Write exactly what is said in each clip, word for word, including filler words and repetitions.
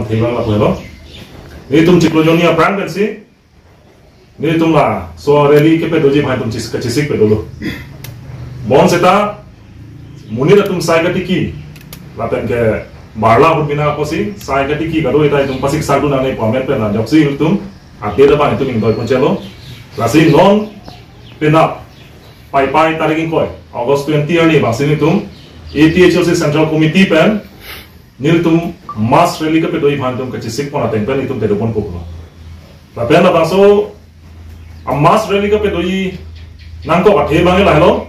Hilang lapu helo. Nelitum chiklo jonni aphrang pensi nelitum laso rally kepadoji aphan nelitum chis- kachesik padolo. Bonseta monit atum sai katiki lapen ke barla hut mina apotsi sai katiki kado ita itum pasik sardun ane pamen pen ajoksi itum ate da bang itum ingdoi ponchelo. Lasi non penap Paipai tarik ingkoi, August twenty arni bangsi nelitum A P H L C Central Committee pen nelitum mass rally kepadoji aphan itum kachesik pon ateng pen itum padopon pulo. Lapen labangso a mass rally kepadoji nangkok athe abang lahelo.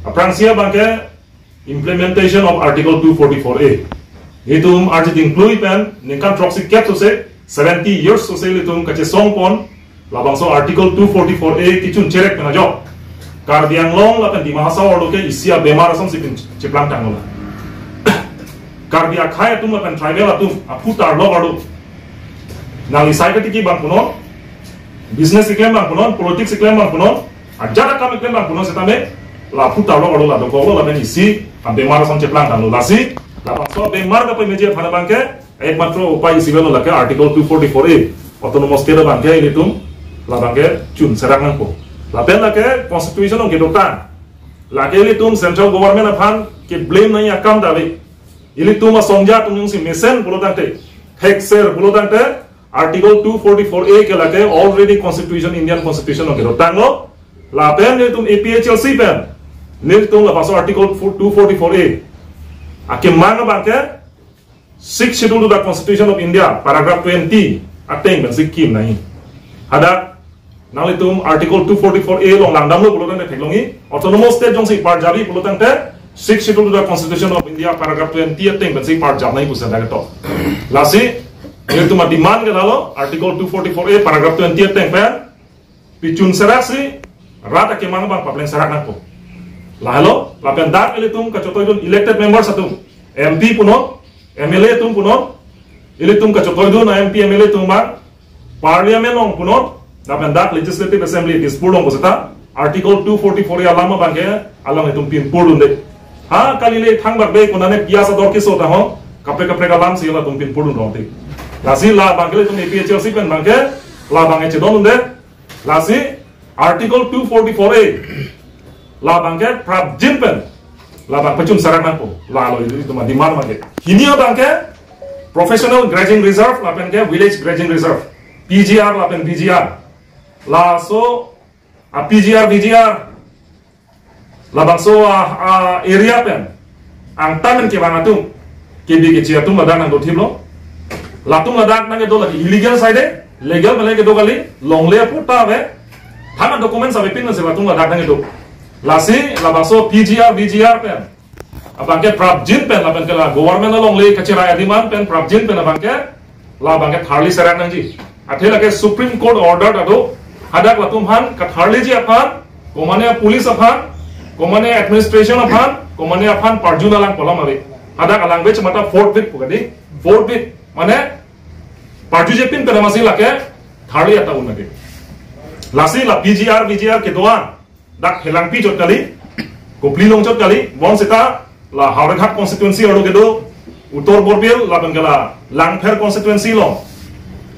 Aphrangsi abang ke implementation of Article two forty-four A. Itum arji dingklui pen ningkan throksi kep sose, seventy years sose itum kachesong pon labangso Article two forty-four A kechun cherek pen ajok Karbi Anglong lapen Dima Hasao arlo ke isi abemar asonsi pin cheplang tanglo. Karbi akhei atum lapen tribal atum aphu tarlok arlo, nangli sai katiki bang punon, business keklem bang punon, politics keklem bang punon, ajat akam keklem bang punon setame la aphu tarlok arlo, la dokoklo lapen isi abemar ason cheplang tanglo. Lasi labangso abemar kapameji aphan abang ke ekmatro upai isi avelo, lake Article two forty-four A, Autonomous State abang ke ilitum labang ke chun serak nangpo. Lapen lake Constitution along kedotang, lake ilitum Central Government aphan keblame nangji akam ta ave. Ilitum asongja atum jongsi mesen pulo tangte, thekser pulo tangte, Article two forty-four A ke lake already Constitution, Indian Constitution along kedotanglo. Lapen nelitum A P H L C pen nelitum labangso Article two forty-four A akemang abang ke Sixth Schedule to the Constitution of India, paragraph twenty ateng pensi kim nangji. Hadak nanglitum Article two forty-four A along langdamlo pulo tangte theklongji, Autonomous State jongsi parjapji pulo tangte Sixth Schedule to the Constitution of India, paragraph twenty ateng pensi parjap nangji pusi dak ketok. Lasi nelitum ademand ke lalo, Article two forty-four A, paragraph twenty ateng pen pichun seraksi rat akemang abang papleng serak nangpo. Lahelo, lapen dak ilitum kachetoidun elected members atum, M P punon, M L A atum punon, ilitum kachetoidun a M P M L A atum abang, Parliament along punon, lapen dak Legislative Assembly Dispur along puseta Article two forty-four A alam abang ke along itum pinpurdunde. Ha, kalile thangbak be konane piyas ador keso ta ho, kaprek kaprek alamsi latum pinpurdun rong ti. Lasi labang ke ilitum A P H L C pen abang ke labang ke chedondunde. Lasi Article two forty-four A labang ke prapjin pen labang pachun serak nangpo. Lalo ilitum ademand abang ke. Hini abang ke Professional Grazing Reserve lapen ke Village Grazing Reserve, P G R lapen V G R. Laso a P G R, V G R, labangso a, a area pen angtan pen kevang atum, kebi keche atum ladak nangdothiplo. Latum ladak nangkedo lagi illegal side, legal pen kedo kali, longle aputa ave, thang documents avepin nangsi latum ladak nangkedo. Lasi labangso P G R, V G R pen abang ke prapjin pen, lapen ke la government alongle kacherai ademand pen prapjin pen abang ke labang ke tharli serak nangji. Athe lake Supreme Court order ta do, hadak latum aphan katharliji aphan, komane police aphan, komane administration aphan, komane aphan parjun alang kolam ave. Hadak alang bech mata fourth bit pu kali, fourth bit, mane parjujepin pen amatsi lake tharli ata un lake. Lasi la P G R, V G R kedo-an dak Helangpi chot kali, Kopili along chot kali, bonseta la Howraghat constituency arlo kedo, Uttor Borbil lapen ke la Langpher constituency along,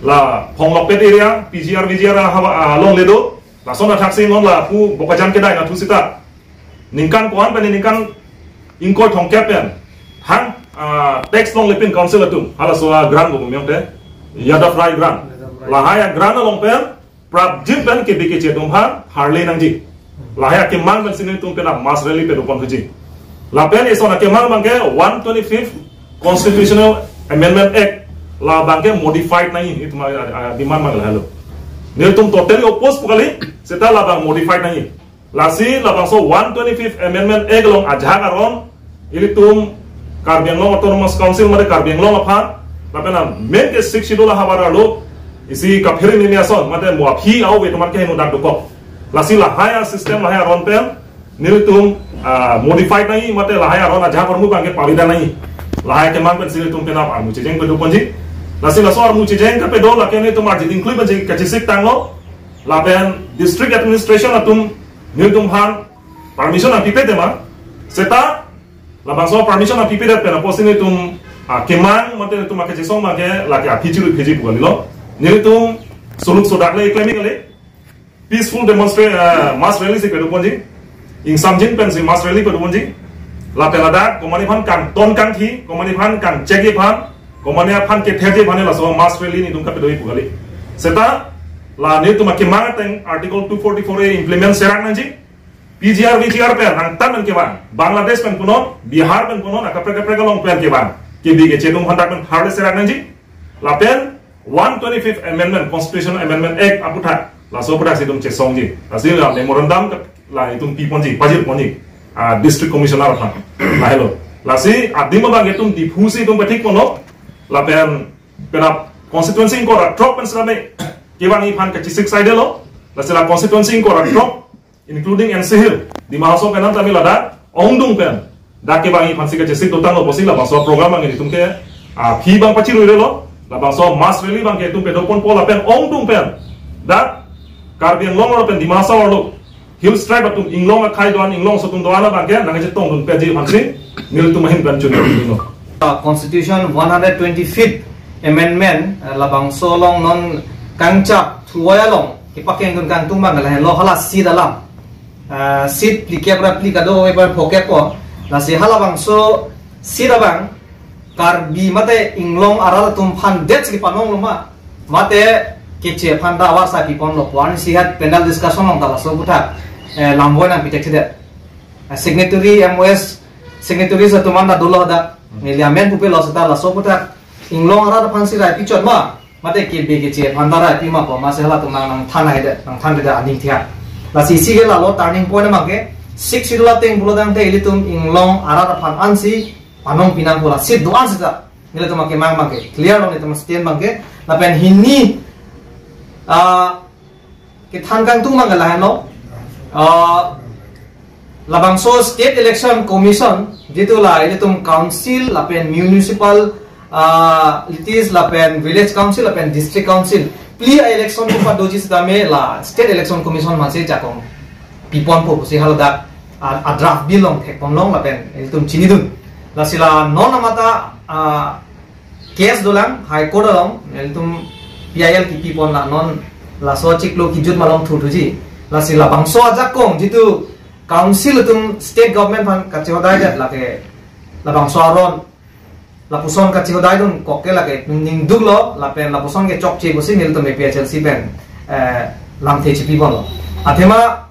la Phonglokpet area, P G R, V G R hawa, ah, alongle do, lason athaksi non lapu Bokajan kedai nathu seta ningkan ko-an pen ningkan ingkoi thomkep pen hang, ah, tax longlepin council atum, halaso a grant ko bumyong te, Yadav Rai grant. Lahai a grant along pen prapjin pen kebi keche atum aphan tharli nangji. Lahai akemang pensi nelitum pen a mass rally padopon thuji. Lapen ison akemang abang ke one twenty-fifth Constitutional Amendment Act, labang ke modified nangji, itum a, a, a demand abang lahelo. Nelitum totally oppose pu kali, seta labang modified nangji. Lasi labangso one twenty-fifth Amendment Act along ajahak aron, ilitum Karbi Anglong Autonomous Council mate Karbi Anglong aphan, lapen a main ke Sixth Schedule ahavar arlo isi kaphere nini ason mate mo aphi au ve teman ke henu dak dokok. Lasi lahai a system lahai aron pen nelitum, ah, modified nangji mate lahai aron ajahak armu abang ke pavida nangji. Lahai akemang pensi nelitum pen armu chejeng padoponji. Lasi laso armu chejeng kapedo lake nelitum arji dingklui pensi kachesik tanglo. Lapen district administration atum nelitum aphan permission nangpipe tema, seta labangso permission nangpipedet pen apotsi nelitum Ah, kemang mate netum akechesong abangke lake aphi chiru phiji pu kalilo. Nelitum suluk sodak le klem kali. Peaceful demonstra-, ah, mass rally si kedo ponji. Ingsamjin pensi mass rally kedo ponji. Lapen ladak komatne aphan kangton kangthi, komatne aphan kangchekji aphan, komatne aphan ketherji aphan laso mass rally netum kapedoji pu kali. Seta la netum akemang ateng Article two forty-four A implement serak nangji. P G R, V G R pen, nangtan pen kevang. Bangladesh pen punon, Bihar pen punon, akaprek kaprek along pen kevang. Kebi keche atum aphan dak pen harle serak nangji. Lapen one twenty-fifth Amendment, Constitutional Amendment Act aputhak. Laso aputhak si itum chesongji. Lasi la memorandum ke la itum pi ponji, pajir ponji. Ah, District Commissioner aphan. Lahelo. Lasi adim abang itum Diphu si itum pathik ponlo. Lapen penap constituency ingkoi ra throk pen selame kevangji aphan kachesik saidelo. Lasi la constituency ingkoi ra throk, including N C Hill, Dima Hasao pen an tame ladak ongdung pen dak kevangji aphan si kachesik dotanglo pusi labangso program abang netum ke, ah, aphi abang pachiru relo, labangso mass rally abangke itum pedo ponpo lapen ongdung pen dak Karbi Anglong lapen Dima Hasao arlo Hills Tribe atum inglong akhei do-an, inglong aso atum do-an abangke nangchetongdun peji aphan si nelitum ahin pen chun. Uh, Constitution one hundred twenty-fifth Amendment, uh, labangso along non kangchap thuvoya along kepakengdun kangtung abang lahelo, hala seat alam. Uh, seat phlikep ra phli kadokave phokep ko. Lasi halabangso seat abang Karbi mate inglong arat atum aphan det si panonglo ma, mate keche aphan ta avarsai pi ponlo pu an si hat panel discussion along ta laso aputhak, eh, lamvoi nangpi thekthedet. Eh, signatory, M O S signatories atum an ta dolo dak. Neli amen pupelo seta laso aputhak inglong arat aphan si rai pi chot ma, mate kebi keche aphan ta rai pi ma pu ma si halatum nang, nangthan haidet, nangthandedet aning thia. Lasi isi ke lalo turning point abangke Sixth Schedule ateng pulo tangte ilitum inglong arat aphan ansi panong pinang pu la seat do-an seta. Nelitum akemang abangke clear lo, nelitum stand abangke. Lapen hini, ah, kethan kangtung abangke lahenlo. Ah, labangso State Election Commission, jitu la ilitum council lapen municipal, ah, litis lapen village council lapen district council phli a-election kepadoji setame la State Election Commission aphansi jakong pi ponpo pusi haladak a, a-draft bill along thek ponlong lapen ilitum chinidun. Lasi la non amata, ah, case dolang High Court along, ilitum P I L kipi pon la non laso chiklo kijut malom thurthuji. Lasi labangso ajakong jitu council atum state government aphan kachehodaidet lake labangso aron lapuson kachehodaidun kok ke lake ningduklo lapen lapuson ke chokche pusi nelitum A P H L C pen, eh, lamthe chipi ponlo. Athema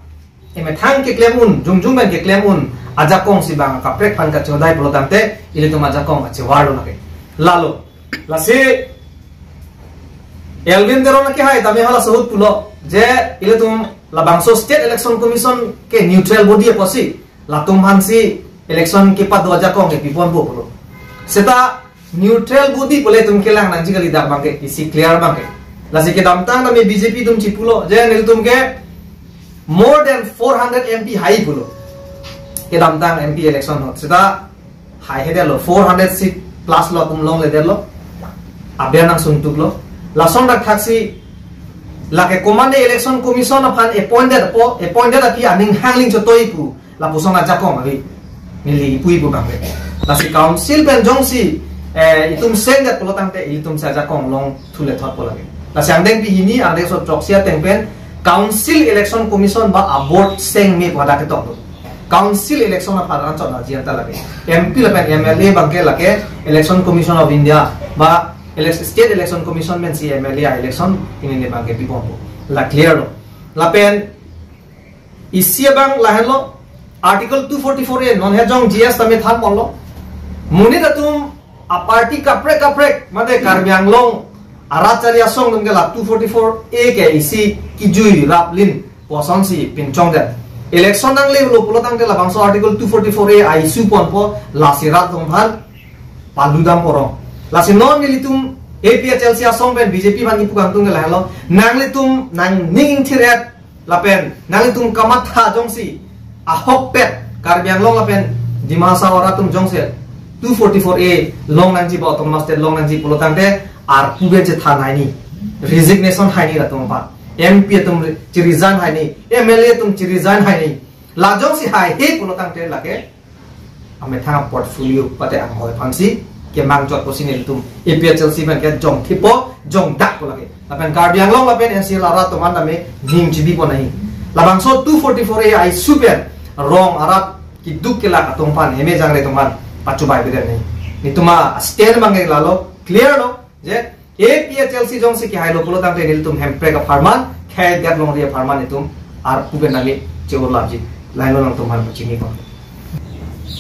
emethang keklem un, jongjong pen keklem un ajakong si bang kaprek aphan kachehodai pulo tangte ilitum ajakong achevarlo lake. Lalo, lasi Elwin Teron akehai tame hala ahut pulo je ilitum labangso State Election Commission ke neutral body apotsi latum aphansi election kepado ajakong ke pi ponpo pulo. Seta neutral body pule itum kelang nangji kali dak abangke, isi clear abangke. Lasi kedamtang tame B J P atum chipulo je nelitum ke more than four hundred M P hai pulo. Kedamtang M P election ahut seta haihedetlo, four hundred seat plus lo atum longledetlo. Aber nangsungtuklo. Lason dak thaksi lake komatne Election Commission aphan appointed po, appointed aphi aning hangling chotoi pu lapuson ajakong ave. Neli ipui pu abangke. Lasi council pen jongsi, eh, itum sengdet pulo tangte ilitum si ajakong longthu lethot po lake. Lasi angdengpi hini, angdengso throksi ateng pen Council Election Commission ba a-board sengme pu hadak ketok do. Council election aphan anchot nangji anta lake. M P lapen M L A abangke lake Election Commission of India ba elec-, State Election Commission pensi M L A election ini ne abangke pi ponpo. La clear lo. Lapen isi abang lahenlo, Article two forty-four A non he jong G S tame than ponlo. Monit atum a-party kaprek kaprek mate Karbi Anglong arat chari asong atum ke la two forty-four A ke isi kijui raplin pu asonsi pinchongdet. Election nanglelo pulo tangte labangso Article two forty-four A a-issue ponpo, lasi rat atum aphan paludam porong. Lasi non nelitum A P H L C asong pen B J P aphan kipu kangtung ke lahenlo. Nanglitum nangning ingthir-et lapen nanglitum kamatha jongsi ahokpet Karbi Anglong lapen Dima Hasao arat atum jongsi two forty-four A long nangji ba autonomous state long nangji pulo tangte arpu pen chethan haini, resignation haini latum aphan, M P atum re-, chi-resign haini, M L A atum chi-resign haini. La jongsi haihe pulo tangte lake amethang portfolio mate anghoi aphansi kemang chot pusi nelitum A P H L C pen ke jong thipo, jong dakpo lake. Lapen Karbi Anglong lapen N C L arat atum an tame ning chibi pon ahi. Labangso two forty-four A aisi pen rong arat keduk kelak atum aphan, heme jangre atum aphan pachubai biden ahi. Netum a stand abang ke lalo, clear lo, je A P H L C jongsi kehailo pulo tangte nelitum Hemprek apharman, khei det longri apharman itum arpu pen nami che-urlapji. Laino nangtum aphan pachini pon.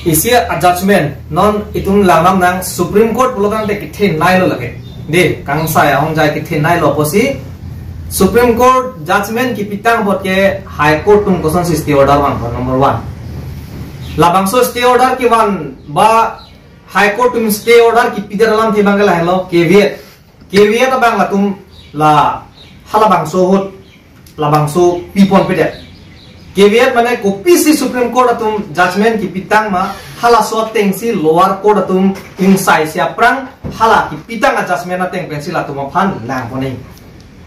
Isi a judgment non itum langdam nang, Supreme Court pulo tangte kethenei lo lake. De, kangsai ahongjai kethenei lo pusi Supreme Court judgment kepitang apot ke High Court atum kosonsi stay order vangpo, number one. Labangso stay order kevan ba High Court atum stay order kepidet alamthe abang ke lahelo, caveat. Caveat abang latum la halabangso ahut labangso pi ponpedet. Caveat mane kopisi Supreme Court atum judgment kepitang ma, halaso atengsi lower court atum ingsaisi aphrang hala kepitang a judgment ateng pensi latum aphan lang pon ahi.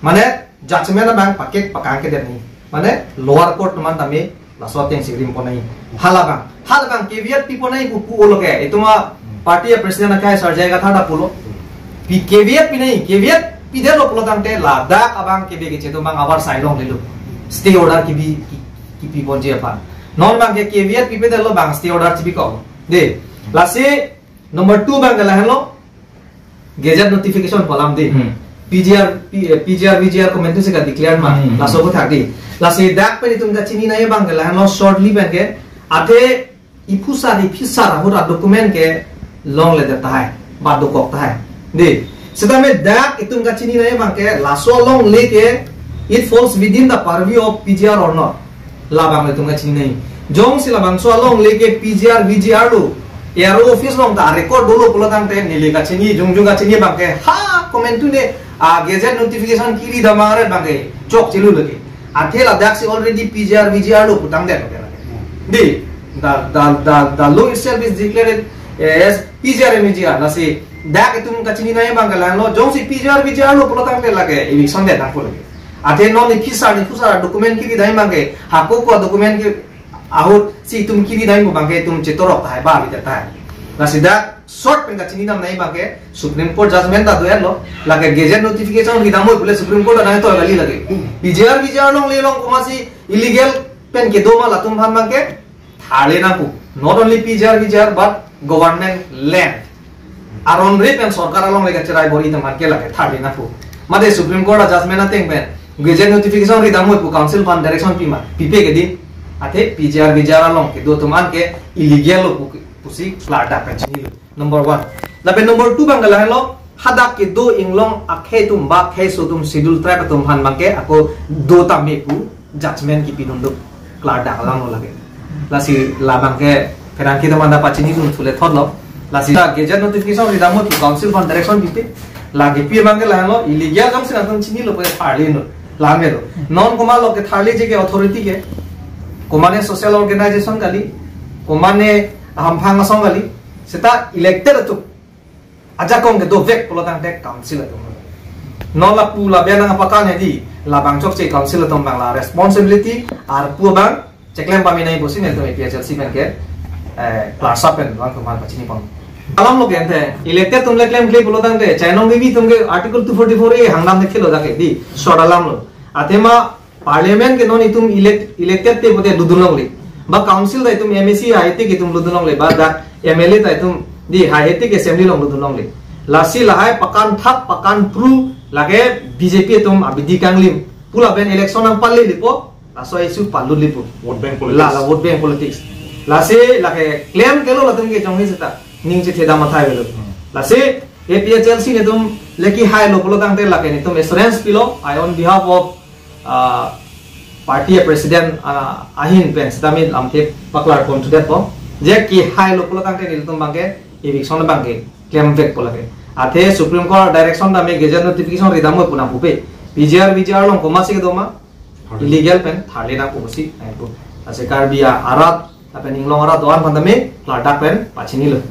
Mane judgment abang pakek pakang kedet ahi. Mane lower court atum an tame laso atengsi rim pon ahi. Halabang, halabang caveat pi pon ahi pu pu-o lake. Itum a party a president akhai Sir J I Kathar ta pulo. Pi caveat pinei, caveat pidetlo pulo tangte ladak abang kebe kechedun abang avarsai longlelo. Stay order kebi, ki, kepi ponji aphan. Non abang ke caveat pipedetlo, bang stay order chebikok. De, lasi number two abang ke lahenlo, gazette notification pu alam de. Hmm. P G R, P-, eh, P G R, V G R komantu si ka-declare ma. Hmm. Laso aputhak de. Lasi dak pen itum kachininei abang ke lahenlo, shortly pen ke, athe iphusar, iphisar ahut a document ke longledet tahai, ba dokok tahai. De, setame dak itum kachininei abang ke, laso alongle ke, it falls within the purview of P G R or not. Labang itum kachininei. Jongsi labangso alongle ke P G R, V G R lo, A R O office along ta record dolo pulo tangte neli kachini, jongjong kachini abang ke, ha, komantu ne, a gazette notification kiri damang re abang ke chokchelo lake. Athe ladaksi already P G R, V G R lo putangdet lake. De, the, the, the, the law itself is declared, eh, as P G R and V G R. Lasi dak itum kachininei abang ke lahenlo, jongsi P G R, V G R lo pulo tangte lake eviction det nangpo lake. Athe non iphusar, iphusar document kiri dai abang ke, hako ko document ke ahut si itum kiri dai abang ke itum chetorok tahai, ba bidet tahai. Lasi dak short pen kachinidamnei abang ke Supreme Court judgment ta do-etlo, lake gazette notification ridamnoi pule Supreme Court ta nangtoi kali lake. P G R, V G R longle along komatsi illegal pen kedo ma latum aphan abang ke tharle nangpo. Not only P G R, V G R, but government land. Aron re pen sorkar alongle kacherai bor-i atum aphan ke lake tharle nangpo. Mate Supreme Court a judgment ateng pen gazette notification ridamnoi pu council aphan direction pi ma, pipe ke di. Athe P G R, V G R along kedo atum an ke illegal lo pu, pusi klardak pen chinilo. Number one. Lapen number two abang ke lahenlo, hadak kedo inglong akhei atum ba kheiso atum, schedule tribe atum aphan abang ke ako do tame pu judgment kipidun do, klardak alam lo lake. Lasi labang ke pherangke atum anta pachinidun thule thotlo. Lasi ta gazette notification ridamnoi pu council aphan direction pipe. Lake pi abang ke lahenlo, illegal jongsi nangtum chinilo pu tharle non. Lamelo. Non komat lo ketharleji ke, authority ke? Komatne social organization kali, komatne hamphang asong kali, seta elected atum ajakong kedovek pulo tangte council atum. Non lapu lapen nangpakan hedi, labang chokche council atum abang la responsibility, arpu abang cheklem paminei pusi nelitum A P H L C pen ke, eh, klarsa pen abang atum aphan pachini pon. Alam lo ke ante, elected atum le klemkle pulo tangte, Chainong Bibi atum ke Article two forty-four A hangdam de khelo dak ke di, short alam lo. Athema Parliament ke non itum elect, elected te pute lutdun longle. Ba council ta itum M A C hai te ke itum lutdun longle. Ba dak M L A ta itum di hai te ke assembly along lutdun longle. Lasi lahai pakan thak pakan phru lake B J P atum abidi kanglim. Pu lapen election nangpale lipo. Laso issue palut lipo. Vote bank politics. La, la vote bank politics. Lasi lake claim kelo latum ke jonghi seta. Ning chethedam athai avelo. Hmm. Lasi A P H L C netum le kehailo pulo tangte lake netum assurance pilo. I on behalf of ah, party a president, ah, ahin pen sitame lamthe paklar pon thudet po. Je kehailo pulo tangte nelitum abang ke eviction abang ke klemvekpo lake. Athe Supreme Court direction tame gazette notification ridamnoi pu nangpupe. P G R, V G R along komatsi kedo ma illegal pen tharle nangpo pusi nangpo. Lasi Karbi arat lapen inglong arat do-an aphan tame klardak pen pachinilo.